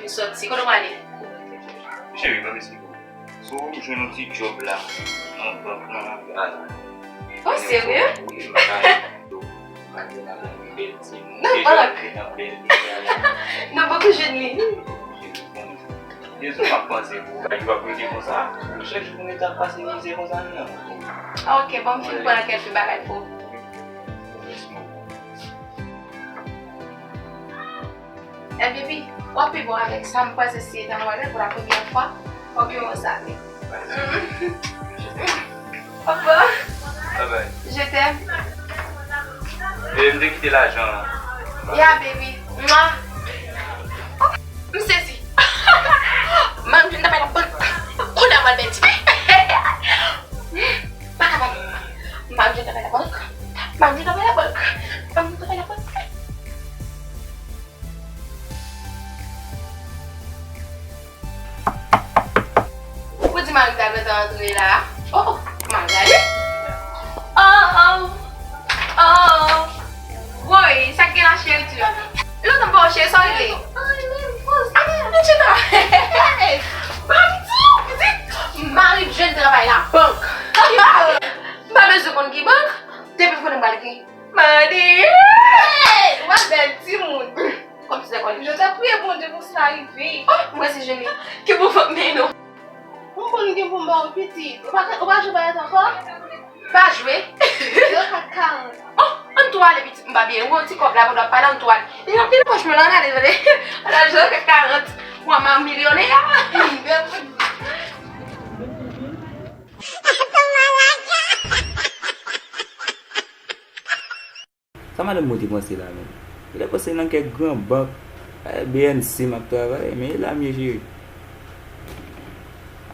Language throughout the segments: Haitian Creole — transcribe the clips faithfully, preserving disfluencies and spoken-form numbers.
Sòti, kote w prale? Cheri, ban m esplike w. So, m jwenn yon ti djòb la, nan bank nan Lakay. Oh, serye? Wi, m pa ka. M al jwenn avèk yon bèl timoun. Nan bank? Deja, m vin nan bèl peyi a la. Nan bank ou jwenn li? Cheri, bon, Dye sou m ap panse pou ou, bagay yo ap rete konsa. Chak jou pou m rete ap pase mizè konsa, non. Ah, ok, bon, m fin pran kèk bagay pou ou. Mèsi, mon. Eh, baby, w ap pi bon avèk sa, m panse se nan mwen menm pou la premyè fwa, w ap pi bon sa. Papa, je t'aime. E m te kite lajan an. Yeah, baby. Mwa. M sezi. Manm jwenn travay nan bank. Kounye a m al pèdi. Pa kapab. Manm jwenn travay nan bank. Manm jwenn travay nan bank. Manm jwenn travay nan bank. Ou di mari m ta gentan antre la. Oh, oh, m al gade. Oh, oh, oh, oh. Woy, sa k gen la, cheri, di. Lontan m pa wè w, cheri, sa w regle? Ah, non, non, cheri, non. Mari m di, mari m jwenn travay la bank. M pa bezwen konn ki bank, depi m konnen m pral gen. Mande! Hey! Ou pa bèl timoun. Kòmsi se kòlèj. Je te prie Bondye pou sa rive. Oh, mwen se jeni. Ki bon fanm men non. Bon, bon, gen pou m ba w pitit. Ou pa, ou pa jwe bayèt ankò? Pa jwe. Zero kat karant. Oh, ann tou ale pitit. M pa byen. Ou wè yon ti kòb la pandan w ap pale, ann tou ale. Li nan pil pòch mwen la, ann ale, tande. Ann ale zero kat karant. Ou a mari milyonè a. Bèl pou di. Sa madanm mwen te panse la menm? Li te panse nan kèk gran bank, eh, B N C m ap travay, men e la m ye cheri.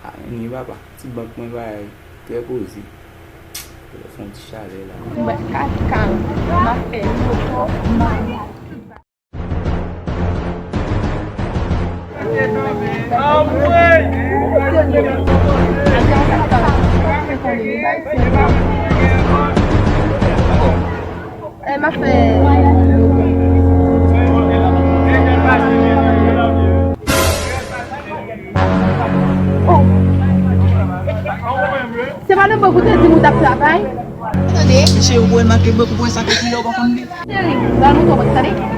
Ah, men wi papa, ti bank mwen bagay trè poze. Fè yon ti chalè la. Mwen kat kal, m ap fè yo. Eh, m ap fè. Oh. Se pa nan bank ou te di m ou t ap travay? Tande. Mesye, ou wè make bank ou pran sa ki la, ou pa konn li. Cheri, ba nou tò bank, tande.